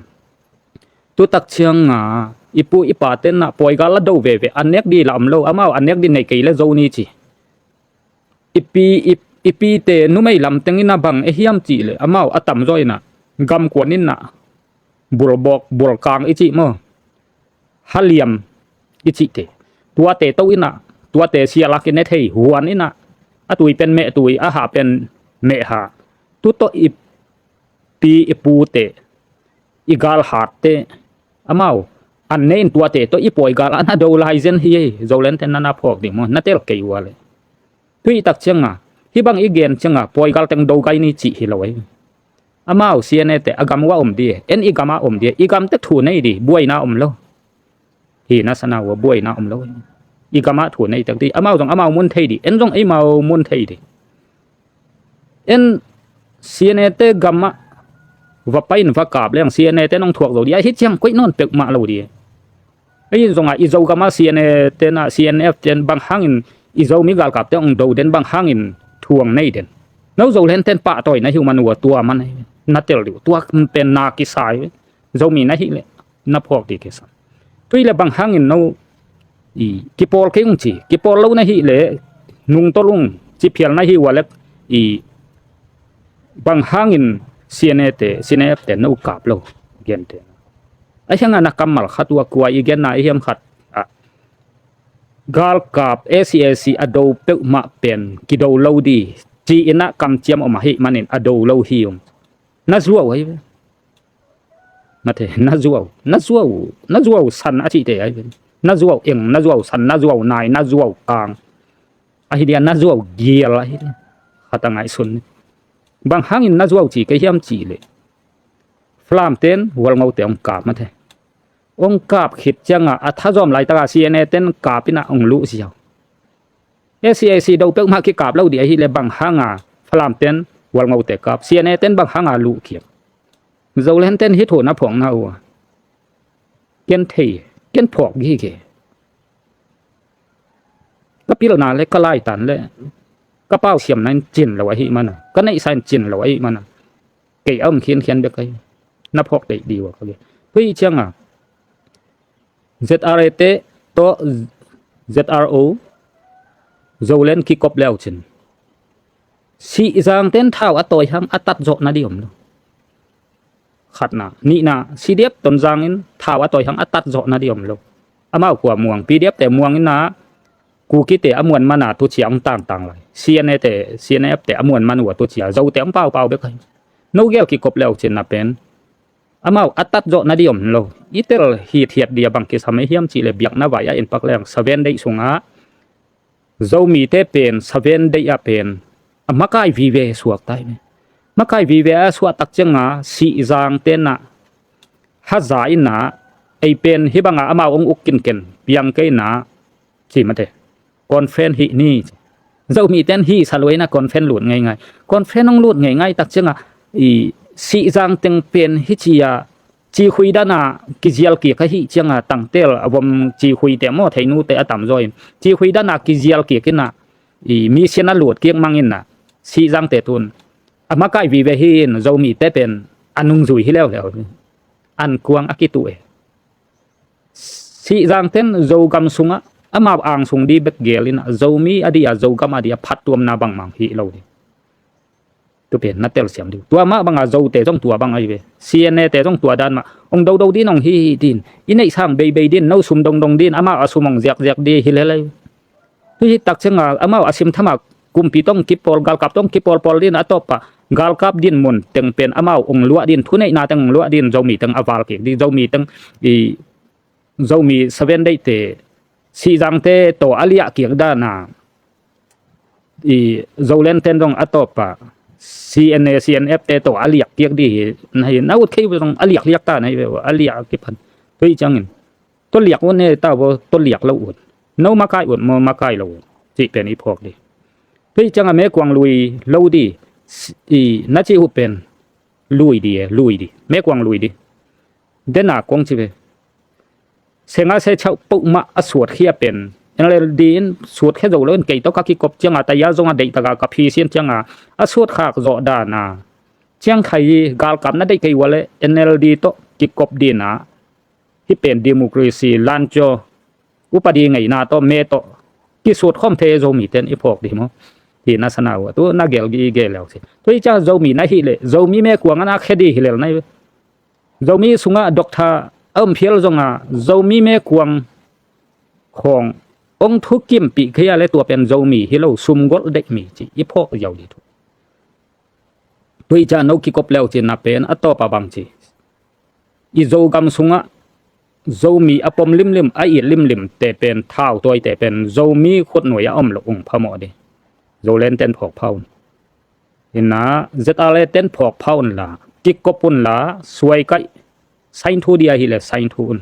Tutak cianga i pu i pate na pawigal a do veve, a nek di la om lo, amau a nek di nei kei le zo ni ci. I pi, i, i pite numei lam tengina bang e hiam ci le amau a tamzaw ina gamkuan ina bulbawk bulkang i ci maw? Haliam i cihte. Tuate to ina, tuate sialak i ne thei huan ina, a tui pen meh tui, a ha pen meh ha. Tuto i pi i pute, i galhatte, amau an ne in tuate to i pawigal a na do lai zen hi ei, Zolente na na phawk ding maw, na tel kei ua le. Tui tak cianga hi bang i gen cianga pawigal teng do gai ni cih hi lo ei. Amau C N A te a gam ua om di e, en i gam a om di e, i gam tek thu nei di, buaina om lo. Hi na sana ua buaina om lo. I gam a thu nei tek di, amau zong amau mun thei di, en zong eimau mun thei di. En C N A te gam a va pai in va kap leng C N A te nong thuak zo di, a hi ciang koih nawn peuhmah lo di. Ei zongah i Zogam a C N A ten a C N F ten bang hangin i Zomi galkapte ong do den, bang hangin thuang nei den. No Zolen ten pahtawi na hi uh man ua tua man na tel diu, tua pen na kisai Zomi na hi le na phawk di kisa. Tui le bang hangin no i kipawl kei ung ci, kipawl lo na hi le nungtol ung ci phial na hi ua le i bang hangin C N A te, C N F te no kap lo gen te. A hianga na kammal khat ua kua i genna i hiam khat ah galkap A C A C a do peuhmah pen kido lo di ci ina kamciam om ahi manin a do lo hi ung. Na zuau ahi ve. Mate, na zuau, na zuau, na zuau san a cihte ahi ve. Na zuau eng, na zuau san, na zuau nai, na zuau kang. Ahi dia na zuau gial ahi dia. Khata ngaihsun ni. Bang hangin na zuau ci kei hiam ci le Falam ten Hualngote ong kap mate. Ong kap khit cianga a thazawm laitaka C N A ten kap ina ong luh ziau. SAC do peuhmah kikap lo dih ahih leh bang hanga Falam ten Hualngote kap, CNA ten bang hanga luh kik. Zoland ten hih thu na phawkna uh a, ken thei, ken phawk gige. Ka pilna le ka laitan le ka pausiamna in cin lo ahih mana, ka neihsa in cin lo ahih mana, kei a um khiankhian bek ahi. Na phawk deih dih uh a ka gen. Tua ahih cianga ZRA te tawh ZRO Zoland kikop leucin Sihzang ten thau a tawi hang a tat zawh nadih om lo. Khatna, nihna, CDF Tonzang in thau a tawi hang a tat zawh nadih om lo. Amau kua muang, PDF te muang inna, Kukite a muan mana tucia hong tangtang lai. CNA te, CNF te a muan man uh a tucia Zote hong paupau bek ahi. No gel kikop leucin na pen amau a tat zawh nadih om lo. I tel hithiat dih a bang kisam ei hiam cih leh biakna vai a inpak leng Saven deih sungah Zomite pen Saven deih ah pen a makai vive suakta hi. Makai vive a suahtak cianga Sihzang tenah haza inna ei pen hih banga amau hong uk kinken piang kei inna ci mate. Conference hih ni ci. Zomi ten hih sa luaina conference lut ngeingai. Conference hong lut ngeingai tak cianga i Sihzang teng pen hih cia Cikhui dana kizial kik ahih cianga tangtel a vom Cikhuite maw Theinute a tamzaw in Cikhui dana kizial kik inna i mission a lut kik mang inna Sihzangte tun a makai vive hi in Zomite pen a nungzui hi leuleu hi. An kuang a kituh e. Sihzang ten Zogam sungah amau angsung dih bek gel inna Zomi a dih a Zogam a dih a phattuamna bangmang hi lo dih. Tu pen na telsiam dih uh. Tua mah banga Zote zong tua bang ahi ve. CNA te zong tua dan mah hong dodo din hong hi hi din. I neihsa beibei din, no sum dongdong din, amau a sum hong ziakziak dih hi lelei. Tu hi tak cianga amau a simthama kumpi tong kipawl, galkap tong kipawlpawl din a tawpah galkap din mun teng pen amau hong luah din, thuneihna teng hong luah din, Zomi teng a val kik dih, Zomi teng i Zomi Saven deihte Sihzangte tawh a liah kik dana i Zoland ten zong a tawpah CNA, CNF te tawh a liak kik dih hi. Na hi na ut khei uh zong a liak liak ta na hi ve uh a liak a kiphan. Tua hi ciangin tua liak uh ne ta uh, tua liak lo uh. No makai uh maw makai lo uh cih pen i phawk dih. Tua hi cianga mekuang lui lo dih i na cih uh pen lui dih e, lui dih. Mekuang lui dih. Dena kong ci ve. Senga se chauh peuhmah a suatkhia pen NLD in suatkhia zo lo in kei tawh ka kikop cianga taya zonga deihtaka ka phisian cianga a suatkhak zawh dana ciangkhai hi galkap na deih kei ua le NLD tawh kikop dina hih pen democracy lancio upadi ngeina tawh me tawh kisuat khawm thei Zomi ten i phawk dih maw? Hi na sana uh a tu na gel gige leu si. Tu hi ciang Zomi na hih leh Zomi mekuang a na khe dih hi lel na hi. Zomi sungah doctor a um phial zonga Zomi mekuang khawng hong thukimpih kei a le tua pen Zomi hi lo, sumgolh deih mi ci i phawk ziau dih thu. Tua hi ciang no kikop leu cin na pen a tawpa bang ci i Zogam sungah Zomi a pom limlim a it limlim te pen thau tawi te pen Zomi khutnuai a om lo ung phamawh dih. Zoland ten phawk pha un. Inna ZRA ten phawk pha unla, kikkop unla, suaikaih sainthu dih ahih leh sainthu un.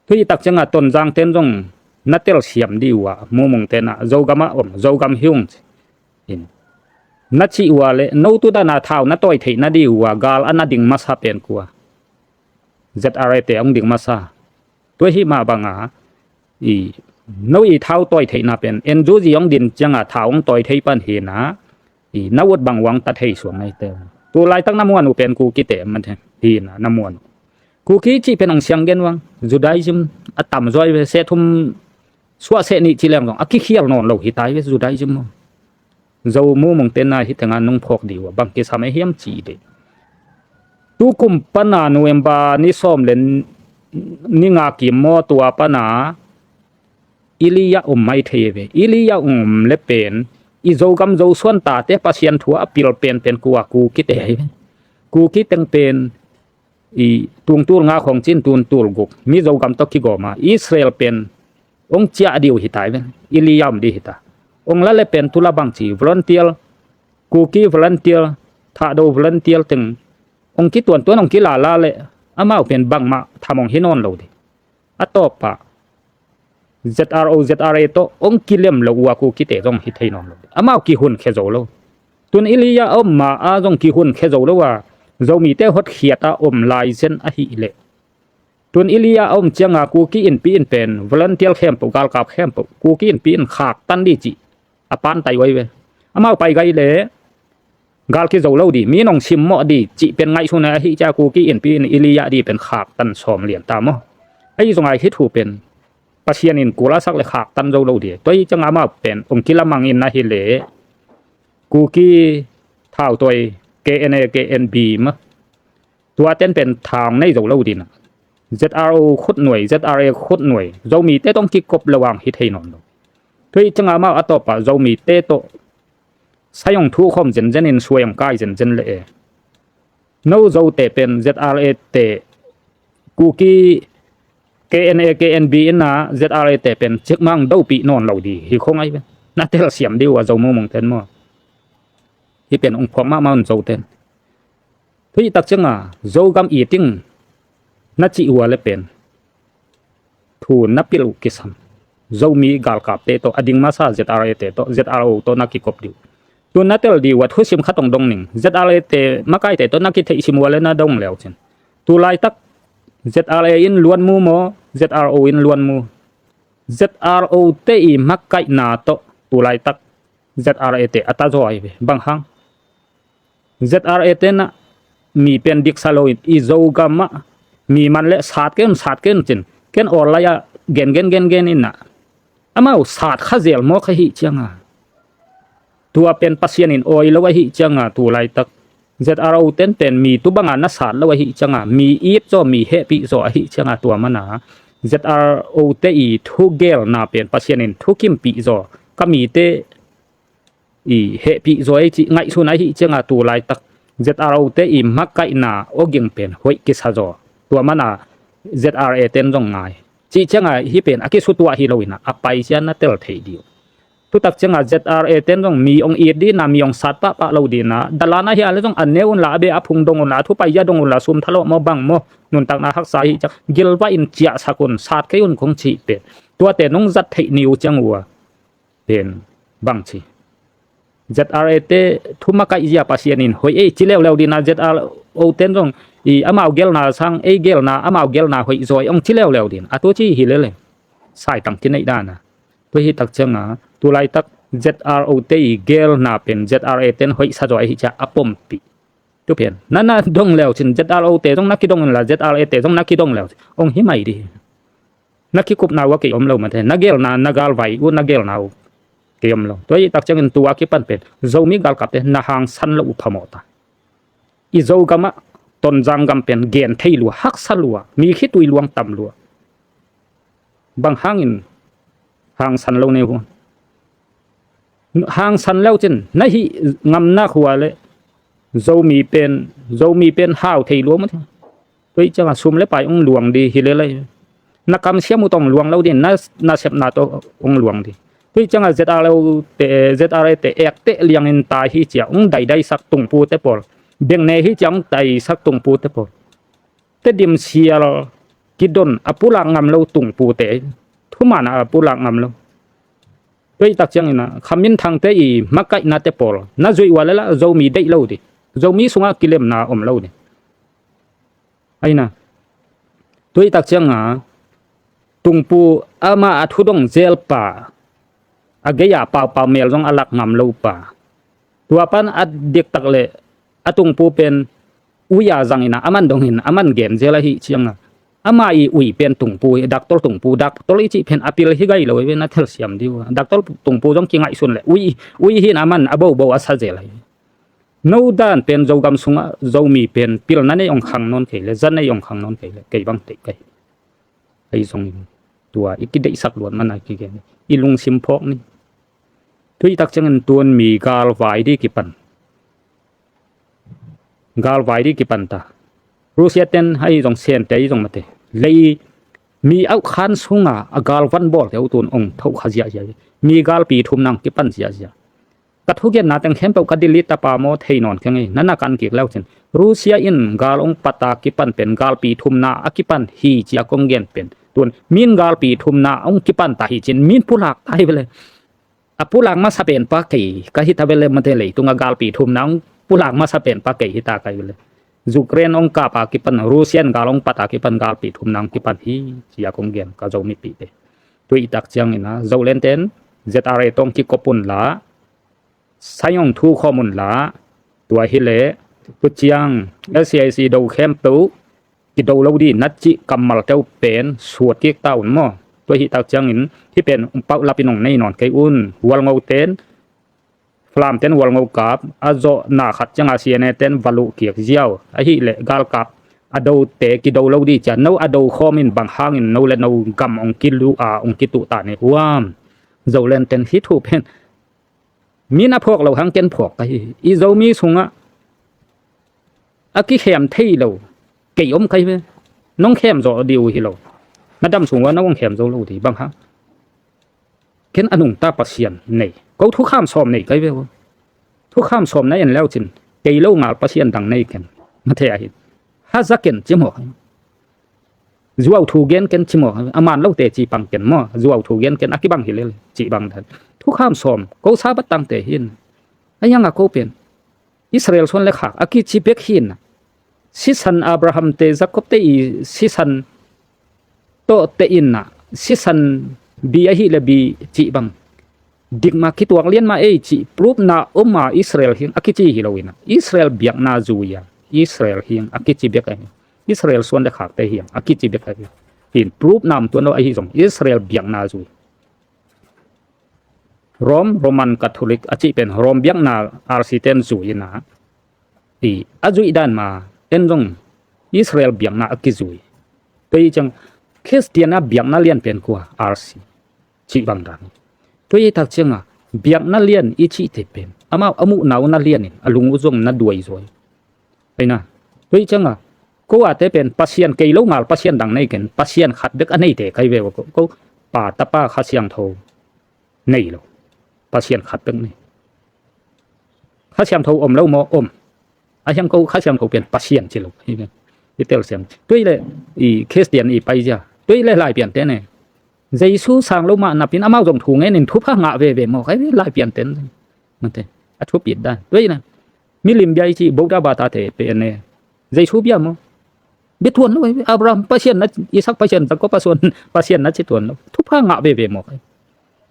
Tua hi tak cianga Tonzang ten zong na telsiam dih uh a, Mumung tenah Zogam ah om, Zogam hi ung ci. In na cih uh a le no tu dana thau na tawi theih nadih uh a gal a na ding masa pen kua? ZRA te hong ding masa. Tua hih mah banga i no i thau tawi theihna pen NUG hong din cianga thau hong tawi thei pan hina i na ut bang uang ta thei suang nai te. Tu laitak na muan uh pen Kukite man the hina na muan uh. Kuki cih pen hong siang gen uang Judaism a tamzaw ve, seh thum suah seh nih ci leng zong a kikhial nawn lo hi tai ve Judaism maw? Zo Mumung tenna hih tenga nung phawk dih uh a bang kisam ei hiam ci dih. Tu kum pana November ni sawm le ni nga kim maw tua pana Iliya um mai thei ve. Iliya um le pen i Zogam Zosuan tate Pasian thu a pil penpen kua? Kukite hi ve. Kuki teng pen i tungtul nga khawng cin tungtul guk mi Zogam tawh kigawma Israel pen hong ciah dih uh hi tai ve. Iliya um dih hi ta. Hong la le pen tu la bang ci volunteer, Kuki volunteer, Thado volunteer teng hong kituantuan hong kilala le amau pen bangmah tham hong hi nawn lo dih. A tawpah Z R O, Z R A tawh hong kilem lo uh a Kukite zong hi thei nawn lo. Amau kihunkhia zo lo. Tun Elijah a om ma a zong kihunkhia zo lo a, Zomite hotkhiat a om lai zen ahih leh, tun Elijah a om cianga Kuki Inpi in pen volunteer khempeuh, galkap khempeuh, Kuki Inpi in khaktan dih cih a pantai uai ve. Amau pai gai leh gal kizo lo dih, mi nong simmawh dih cih pen ngaihsun ahih ciang Kuki Inpi in Elijah dih pen khaktan sawm lian ta maw? Ahi zong a hih thu pen Pasian in kul a sak leh khaktan zo lo dih. Tua hi cianga amau pen hong kilamang in ahih leh Kuki thautawi, K N A, K N B mah, tuaten pen tha hong nei zo lo dih na. Z R O khutnuai, Z R A khutnuai, Zomite tawh hong kikop lo a hong hi thei nawn lo. Tua hi cianga amau a tawpah Zomite tawh sai hong thuh khawm zenzen in suai hong kai zenzen leh e. No Zote pen Z R A te, Kuki K N A, K N B in a Z R A te pen cikmah hong dopih nawn lo dih hi khong ai ve. Na telsiam dih uh a Zo mumungten maw? Hih pen hong phuak mahmah un Zoten. Tua hi tak cianga Zogam it ing na cih uh a leh pen thu na pilh uh kisam. Zomi galkapte tawh, a ding masa Z R A te tawh, Z R O tawh na kikop dih uh. Tun na tel dih uh a thusim khat hong dong ning. Z R A te makaite tawh na kitheihsim uh a leh na dong leucin, tu laitak Z R A in luanmu maw, Z R O in luanmu? Z R O te i makaihna tawh tu laitak Z R A te a ta zaw ai ve. Bang hang? Z R A te na mi pen diksa lo in, i Zogam ah mi man leh sat kei un, sat kei un cin, ken awl lai-ah gen gen gen gen in a, amau sat kha zel mawk ahih cianga, tua pen Pasian in awi lo ahih cianga, tu laitak Z R O ten pen mi tu banga na sat lo ahih cianga, mi it zaw, mi hehpih zaw ahih cianga, tua mana Z R O te i thugelna pen Pasian in thukimpih zaw, ka mite i hehpih zaw ei cih ngaihsun ahih cianga, tu laitak Z R O te i makaihna awging pen hoih kisa zaw. Tua mana Z R A ten zong ngai cih cianga, hih pen a kisutuah hi lo in a, a pai ciang na tel thei dih uh. Tutak cianga Z R A ten zong mi hong it dih na, mi hong sat pahpah lo dih na, dalan ahi a leh zong a ne unla, a beh a phung dong unla, a thupai zia dong unla, sum thalawh maw bang maw, nuntakna haksa ahih ciang gilvah in ciahsak un, sat kei un kong cih pen, tuate nong zat theih ni uh ciang uh a pen bang ci? Z R A te thu makaih zia Pasian in hoih ei ci leuleu dih na, Z R O ten zong i amau gelna sang ei gelna, amau gelna hoih zaw ei hong ci leuleu dih na, a tu ci hi lele. Saitang kineih dan a. Tua hi tak cianga, tu laitak Z R O te i gelna pen Z R A ten hoihsa zaw ahih ciang a pompih. Tu pen na, na dong leucin Z R O te zong na kidong inla, Z R A te zong na kidong leucin hong hi mai dih. Na kikupna uh a kei om lo mate, na gelna, na galvai uh, na gelna uh kei om lo. Tua hi tak ciangin tua kipan pen Zomi galkapte na hangsan lo uh phamawh ta. I Zogam ah Tonzang gam pen gen thei lua, haksa lua, mi khitui luang tam lua. Bang hangin hangsan lo nei uh? Hangsan leucin na hih ngam nak uh a leh Zomi pen, Zomi pen hau thei lua mate. Tua hi cianga sum le pai hong luang dih hi lele. Na kamsiam uh tawh hong luang lo dih, na, na sepna tawh hong luang dih. Tua hi cianga Z R O te, Z R A te ekteh liangin tai hi ciang hong daidaisak tungpute pawl, beng ne hi ciang hong taisak tungpute pawl, Tedim sial kidon a pulak ngam lo tungpute, thuman a pulak ngam lo. Tua hi tak ciangin a kha minthangte i makaihnate pawl na zuih uh a leh lah Zomi deih lo dih, Zomi sungah kilemna om lo dih. Aina, tua hi tak cianga tungpu, ama a thudong zelpa, a gei-a paupau mel zong a lak ngam lopa, tua pan a diktak leh a tungpu pen ui-a zangin a, aman dongin aman gen zel ahih cianga, ama i ui pen tungpu hi, daktol tungpu, daktol i cih pen a pil hi gai lo hi ve, na thelsiam dih uh a. Daktol tungpu zong kingaihsun leh ui, ui hi in aman a bobo a sa zel ahi. No dan pen Zogam sungah Zomi pen pilna nei hong khang nawn kei leh, za nei hong khang nawn kei leh kei bang theih kei. Ahi zongin tua i kideihsak luat mana kigen, i lungsim phawk ni. Tua hi tak ciangin tun mi galvai dih kipan, galvai dih kipan ta. Russia ten ahi zong, Sente ahi zong mate, lei mi auh khan sunga a galvan bawlte uh tun hong thoh kha ziahziah hi. Mi galpi thum nang kipan ziahziah. Ka thugenna teng khempeuh ka delete ta pa maw, thei nawn keng ei, na na kan kik leucin. Russia in gal hong pata kipan pen galpi thumna a kipan hi ci-a kong gen pen Tun min galpi thumna hong kipan ta hi cin, min pulak ta hi ve le. A pulak masa penpa kei ka hi ta ve le, mate, leitung a galpi thumna hong pulak masa penpa kei hi ta ka hi ve le. Ukraine hong kap a kipan, Russian gal hong pat a kipan galpi thumna hong kipan hi, ci a kong gen ka Zomipihte. Tua i tak ciangin a Zolandten Z R A tawh hong kikop unla, sai hong thu khawm unla, tua hi le, tua ciang S A I C do khempeuh kido lo di na cih kammalte uh pen suat kik ta un maw. Tua hi tak ciangin hih pen pauh lapin hong nei nawn kei un. Hualngoten, Falamten hualngo kap a zawhna khat cianga C N A ten va luh kik ziau ahih leh galkap a dote kido lo di cia, no a do khawmin bang hangin no le no gam hong kiluh a hong kituh ta ni huam. Zolandten hih thu pen min a phawk lo hang ken phawk ka hi. I Zomi sungah a kikhem thei lo kei om ka hi ve. Nong khem zawh dih uh hi lo. Na dam sung ua no hong khem zo lo dih bang hang. Ken a nungta Pasian nei. Ko thukham sawm nei ka hi ve uh. Thukham sawm na en leu cin kei lo ngal Pasian dang nei ken. Mate a hi. Haza ken ci maw. Zuau thu gen ken ci maw. A man lote ci pang ken maw. Zuau thu gen ken a kibang hi lel ci bang dan. Thukham sawm ko Sabbath tangte hin. A hiang a ko pen Israel suan le khak a kici bek hi na. Sisan Abraham te, Jacob te i sisan tawh te in na, sisan bi ahih le bi cih bang dikma kituak lian ma ei cih proof na om a Israel hiang a kici hi lo in a. Israel biakna zui a Israel hiang a kici bek ahi. Israel suan le khakte hiang a kici bek ahi. Hin proof na om tuan lo ahi zong Israel biakna zui. Rome, Roman Catholic a cih pen Rome biakna R C ten zui in a, i a zuih dan ma en zong Israel biakna a kizui. Tua hi ciang Khristian a biakna lian pen kua, R C cih bang dan. Tua hi tak cianga biakna lian i cihte pen amau a muhna uh na lianin a lung uh zong na duai zuai. Aina, tua hi cianga ko ate pen Pasian kei lo ngal Pasian dang nei ken, Pasian khat bek a neite ka hi ve uh. Ko, ko Pa, Tapa, Kha Siangtho nei lo. Pasian khat bek nei. Kha Siangtho om lo maw? Om. A hiang ko Kha Siangtho pen Pasian ci lo hi ve. I tel siam. Tua hi le i Khristian i paizia. Tua hi le Laipiante ne. Jesu sang lo mah napin amau zong thu ngenin thupha ngah veve maw? Ka hi ve Laipianten. Mate. A thupit dan. Tua hi le milim bia i ci Buddha batate pen ne. Jesu bia maw? Bia tuan lo, Abraham Pasian na, Isak Pasian, Jacob Pasian, Pasian na ci tuan lo. Thupha ngah veve maw?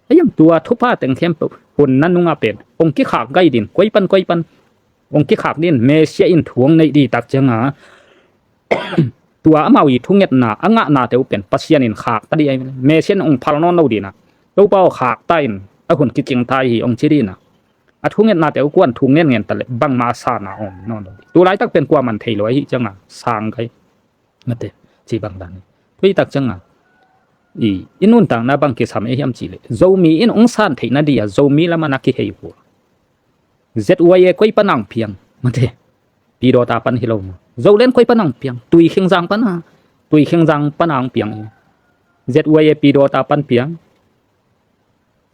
A hiang tua thupha teng khempeuh hun na nungah pen hong kikhak gai din, koi pan, koi pan hong kikhak din, Messiah in thu hong neih di tak cianga tua amau i thungetna a ngahnate uh pen Pasian in khak ta di ai. Messiah in hong phal nawn lo dina, Topa aw khak ta in, a hun kicing ta hi hong ci dina. A thungetnate uh kuan thu ngen ngen ta le bangma a sana om nawn lo. Tu laitak pen kuaman thei lo ahi cianga sang kai. Mate, ci bang dan. Tua hi tak cianga i, i nuntakna bang kisam e hiam ci le Zomi in hong san theihna dia Zomi lamah na kihei hua. Z Y A koi pan ang piang. Mate. Pidawta pan hi lo maw? Zoland koi pan ang piang. Tuikhingzang pan a. Tuikhingzang pan ang piang. Z Y A Pidawta pan piang.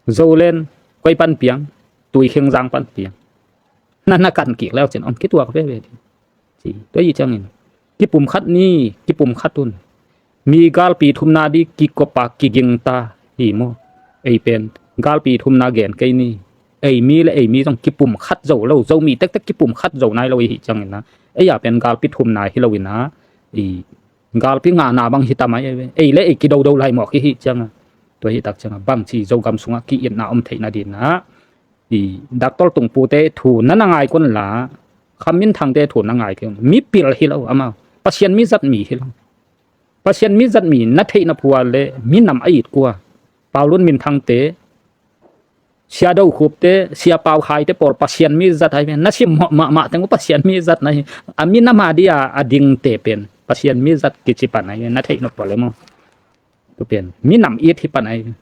Zoland koi pan piang, Tuikhingzang pan piang. Na na kan kik leu cin om kituak veve ding. Ci, tua hi ciangin kipum khat ni, kipum khat un. Mi galpi thumna di kikopa kigingta hi maw? Ei pen galpi thumna gen kei ni. Ei mi le ei mi zong kipum khat zo lo, Zomi tektek kipum khat zo nai lo i hi ciangin a, ei a pen galpi thumna hi lo in a, i galpi ngahna bang hi ta mai ei ve. Ei le ei kidodo lai mawk i hi cianga. Tua hi tak cianga bangci Zogam sungah ki-itna om theihna dinah i Doctor Tungpute thu na na ngai kun la, Kham Min Thangte thu na ngai kun. Mi pil hi lo amau. Pasian mi zat mi hi lo. Pasian mi zat mi na theihna phua le minam a it kua. Paulun Min Thangte, Sia Do Khupte, Sia Pau Khaite pawl Pasian mi zat ahi ve. Na sim mah, mah, mah teng uh Pasian mi zat na hi. A minam a dia a dingte pen Pasian mi zat kici pan ahi ve. Na theih nop pawl le maw? Tua pen minam it hi pan ahi ve.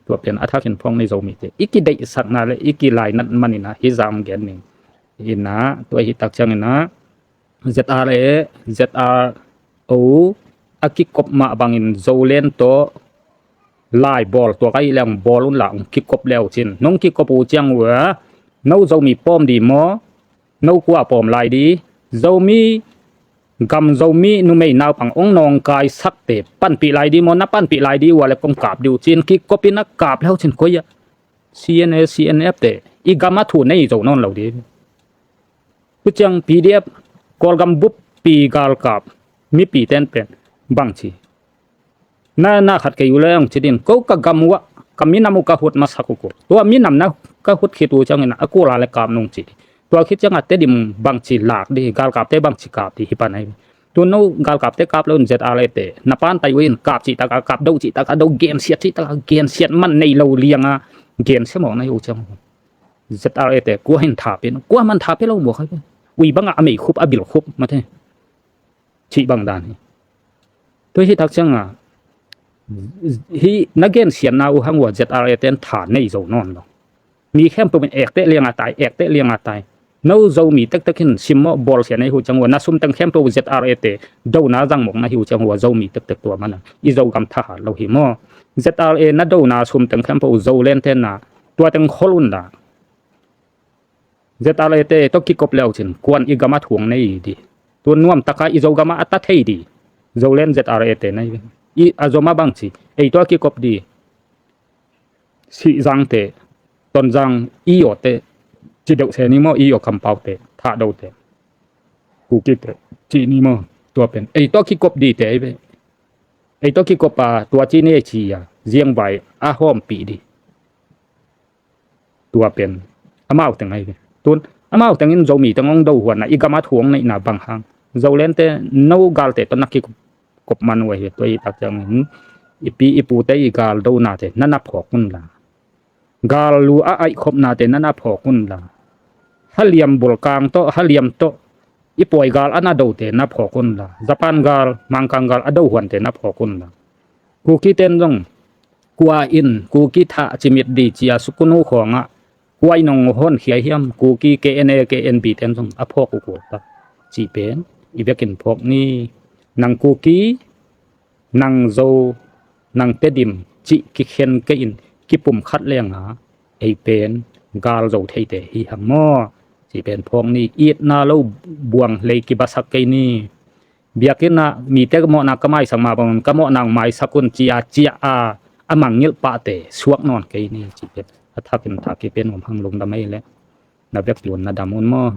Tua pen a thakin phawng nei Zomite i kideihsakna le i kilainat manina hi zang gen ning. Ina tua hi tak ciangina Z R A, Z R O a kikop mah bangin Zoland tawh lai bawl tuak ahi leng bawl un la hong kikop leu cin. Nong kikop uh ciang uh a, no Zomi pawm di maw? No kua pawm lai di? Zomi Gam Zomi numei naupang ong nawngkaisakte panpih lai di maw, na panpih lai di ua le kong kap di uh ci-in kikopin a kap le uh cin koi ah C N A, C N F te i gam a thu nei zo nawn lo di. Tua ciang P D F Kawlgam buppi galkap mipi ten pen bangci na, na khat kei uh le ong ci din, ko ka gam uh ah ka minam uh ka hut masak uh ko. Tua minam na ka hut khit uh ciangin a kul a le kap nung ci di. Tua khit ciangah Tedim bangci lak di, galkapte bangci kap di hi pan ahi. Tun no galkapte kap lo in Z R A te na pantai uh in kap cihtak a kap, do cihtak a do, gensiat cihtak a gensiat, man nei lo liang a gensia mawk na hi uh ciang Z R A te kua hin tha pia, kua man tha pia lo mawk ahi. Ui bangah a mei khup a bil khup mate. Cih bang dan hi. Tua hi tak ciangah hih na gensiatna uh hang ua Z R A ten tha nei zo nawn lo. Mi khempeuh in ekte lianga tai, ekte lianga tai. No Zomi tektek hin simmawh bawlsia nei uh ciang ua na sum teng khempeuh Z R A te dona zang mawk na hi uh ciang ua Zomi tektek tua mana i Zogam thahat lo hi maw? Z R A na dona sum teng khempeuh Zoland tenna tua teng khol un la. Z R A te tawh kikop le uh cin kuan i gam a thuang nei di. Tun nuam taka i Zogam ah a ta thei di. Zoland Z R A te nei i a zom a bangci ei tawh kikop di. Sihzangte, Tonzang, i awte ci deuh se ni maw, i aw kampaute, Thahdote, Kukite ci ni maw? Tua pen ei tawh kikop dite ei ve. Ei tawh kikop a tua ci ni ei ci a ziangvai a hawmpih di. Tua pen amau teng ahi ve. Tun amau tengin Zomi teng ong do huan a i gam a thuang neihna bang hang Zoland te no galte tawh na kikop man uh ahi ve. Tua hi tak ciangin i pi i pute i gal donate na na phawk un la. Gal lu a aihkhopnate na na phawk un la. Haliam bulkang tawh, haliam tawh i pawi gal a na dote na phawk un la. Japan gal, Mangkang gal a do huante na phawk un la. Kuki ten zong kua in Kuki thah cimit di cia sukunu khawngah kua in ong honkhia hiam? Kuki K N A, K N B ten zong a phawk uh kul ta. Cih pen i vekin phawk ni. Nang Kuki, nang Zo, nang Tedim cih kikhen kei in kipum khat lenga ei pen gal zo theite hi hang maw? Cih pen phawk ni. Itna lo buang lei kibasak kei ni. Biakinn ah mite mawhna ka maisak mah bangin ka mawhna ong maisak un cia cia a a mangngilh pahte suak nawn kei ni. Cih pen a thakin thak kipen om hang lungdam ei leh na vek tun na dam un maw?